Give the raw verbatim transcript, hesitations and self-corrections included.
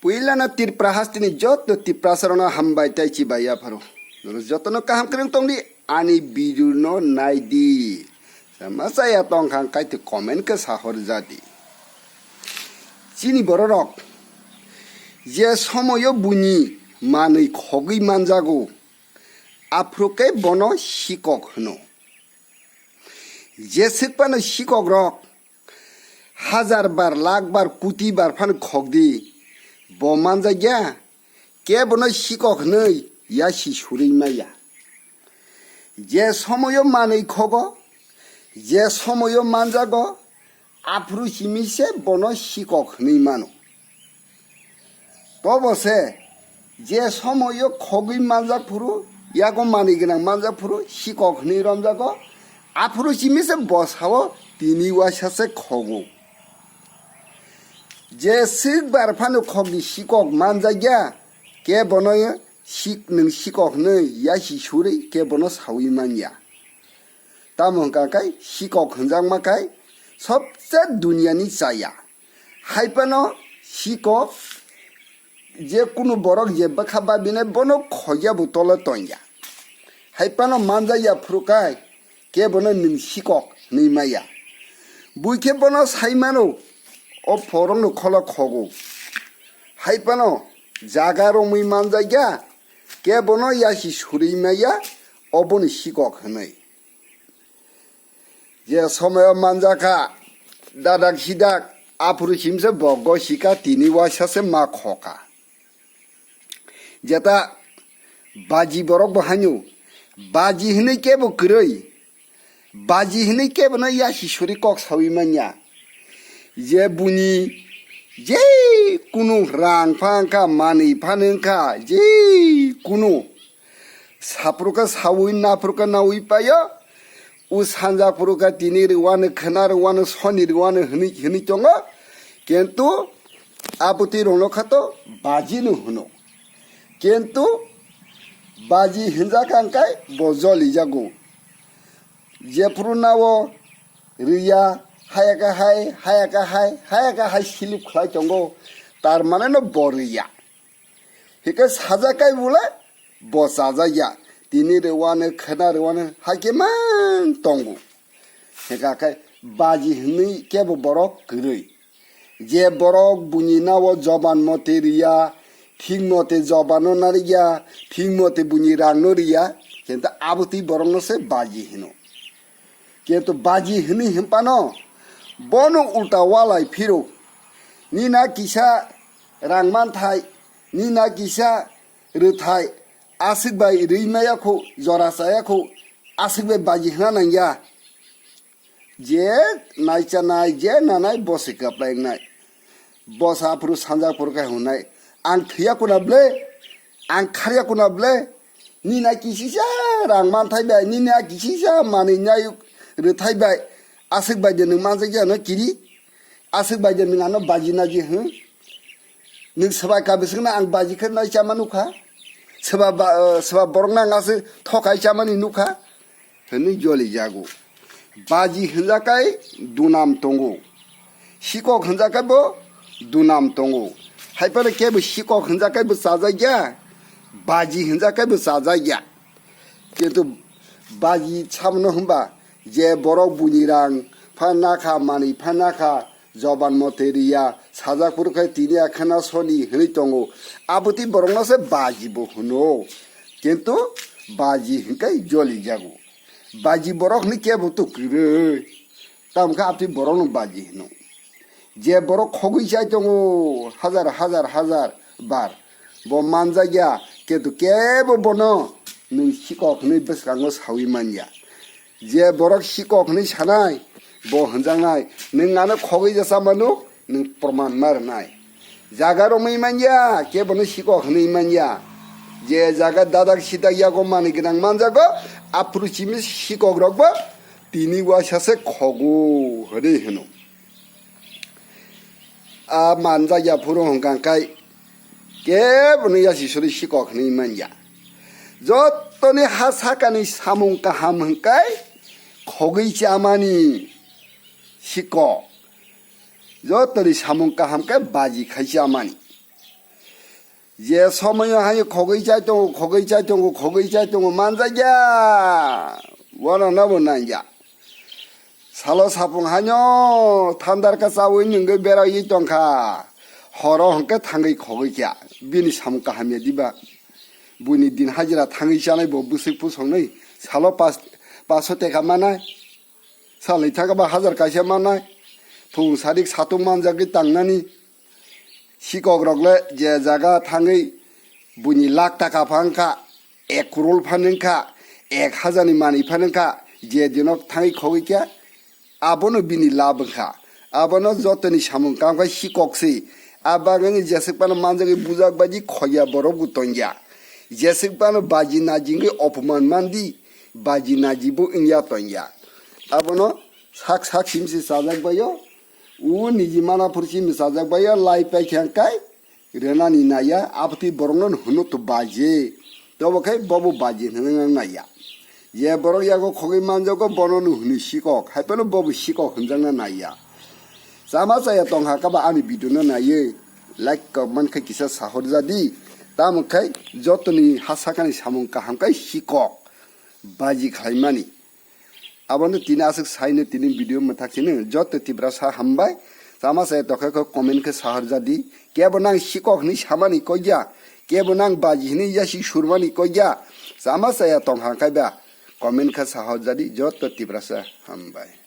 Puilano Tripura hasteni joto Tiprasarokno hambai tei chibai yapharo. Norok jotono kaham kwrwng tongdi, ani video no naidi. Sama chaya tongkha hwnkhe comment khe sahor jadi. Chini bororok je somoyo buini manwi khogwi manjago, aphuru khe bono sikok hwno. Jeswk phano sikokrok hajar bar, lakh bar, koti bar phano khokdi, bo manjakya, kebono sikok hwnwi yasi surwi maya. Je somoyo manwi khogo, je somoyo manjago, aphuru simi se bono sikok hwnwi mano. Tobo se, je somoyo khogwi manjak phuru, yago manwi gwnang manjak phuru, sikok hwnwi romjago, aphuru simi se bosao tini uaisa se khogo. Jeswk bar phano khokni sikok manjakya, kebono sik-, nwng sikok hwnwi yasi surwi kebono saui manya. Tamo hwnkha khe sikok hwnjakma khe sobse duniyani chaya. Hai phano sikok je kunu borok je bwkha babinai bono khogya bo tolo tongya. Hai phano manjakya phuru khe kebono nwng sikok hwnwi maya. Bui khe bono sai mano, o phorokno kholo khogo. Hai phano jaga romwi manjakya, kebono yasi surwi maya, oboni sikok hwnwi. Je somoyo manjakha, dadak sidak, aphuru simse bo gosika tini uaisa se ma khoka. Jeta baji borok bo haino, baji hwnwi kebo kwrwi, baji hwnwi kebono yasi suri kok saui manya. Je buini je kunu rang pha wngkha, manwi phano wngkha, je kunu saphuru khe saui, naphuru khe naui paio. O sanja phuru khe tini rwani, khwna rwani, soni rwani hwnwi, hwnwi tongo. Kintu abotwi rokno kha to baji no hwno. Kintu baji hwnjakha hwnkhe bo jolijago. Jephuru nao rwya, haya khe hai, haya khe hai, haya khe hai silip khlai tongo, tar mane no bo rwya. Hikhe sajak kai bole bo chajakya. Tini rwani, khwna rwani, hakhe mang tongo. Hikha khe baji hwnwi kebo borok kwrwi. Je borok buini nao joban mote rwya, thik mote jobano narwkya, thik mote buini rangno rwya, kintu abotwi borokno se baji hwno. Kintu baji hwnwi hwnphano bono ulta walai phiro. Nina kisa rang manthai, nina kisa rwthai, aswk bai rwi maya kho, jora chaya kho, aswk bai baji hwna nangya. Je nai chanai, je nanai, bo se kwplai wngnai. Bo sa phuru sanja phuru khe hwngnai, "Ang thwiya kuna ble, ang kharya kuna ble, nina kisisa rang manthai bai, nina kisisa manwi nai rwthai bai, aswk bai de nwng manjakya no kiri, aswk bai de nwng ano baji naji hwn?" Nwng swbai ka bisingno ang baji khe nai chama nukha. Swba ba-, swba borokno ang aswk thokai chamani nukha. Hwnwi jolijago. Baji hwnjakai dunam tongo. Sikok hwnjakai bo dunam tongo. Haiphano kebo sikok hwnjakai bo chajakya. Baji hwnjakai bo chajakya. Kintu baji samono hwnba je borok buini rang pha nakha, manwi pha nakha, joban mote riya, sajak phuru khe tini akhana soni hwnwi tongo. Abotwi borokno se baji bo hwno. Kintu baji hwnkhe jolijago. Baji borok hwnwi kebo to kwrwi. Tamo khe abotwi borokno baji hwno. Je borok khogwi chai tongo hajar, hajar, hajar bar. Bo manjakya, kintu kebo bono nwng sikok hwnwi bwskango saui manya. Je borok sikok hwnwi sanai, bo hwnjaknai, nwng ano khogwi ja chamano, nwng proman ma rwnai. Jaga romwi manya, kebono sikok hwnwi manya. Je jaga dadak sidak yago manwi gwnang manjago, aphuru simi sikok rokbo tini uaisa se khogo hwnwi hwno. A manjakya phuru hwnkha khe kebono yasi suri sikok hwnwi manya. Jotoni ha sakani samung kaham hwnkhe khogwi chamani sikok. Jotoni samung kaham khe baji khai chamani. Je somoyo hai khogwi chai tongo, khogwi chai tongo, khogwi chai tongo, manjakya. Wano nobo nangya. Salo sapung haino thandarka chawi nungwi beraiwi tongkha. Horo hwnkhe thangwi khogwi kya. Bini samung kaham ya diba. Buini din hajira thangwi chanai bo bwswk pusongnwi. Salo pas-, paso teka manai. Salni thangkhe ba hajar kaisa manai. Phung sadik satung manjagwi tangnani. Sikok rok le je jaga thangwi buini lakh taka pha wngkha, ek crore pha wngkha, ek hajar ni manwi pha wngkha, je dino thangwi khogwi khe abono bini lab wngkha. Abono jotoni samung kam khe sikok se. A bagwi jeswk phano manjagwi bujak baji khoya borok bo tongya. Jeswk phano baji naji wngwi opoman mandi, baji naji bo wngya tongya. Abono sak sak simsi chajak baio, u niji mana phuru simsi chajak baio, lai paikha kai. Renani naiya, abotwi borokno hwno to baji. Tobo khe bobo baji hwnwi naiya. Je borok yago khogwi manjago, bono no hwnwi sikok, hai phano bobo sikok hwnjakna naiya. Chama chaya tongkha khe ba ani video no naiwi like kok man khe kisa sahor jadi. Tamo khe jotoni ha sakani samung kaham khe sikok, baji khlaimani. Abono tini aswk saino tini video mwthak sini joto Tiprasa hambai. Chama chaya tokhe kho comment khe sahor jadi. Kebo nang sikok hwnwi samani kogya, kebo nang baji hwnwi yasi surmani kogya. Chama chaya tongkha khe ba comment khe sahor jadi joto Tiprasa hambai.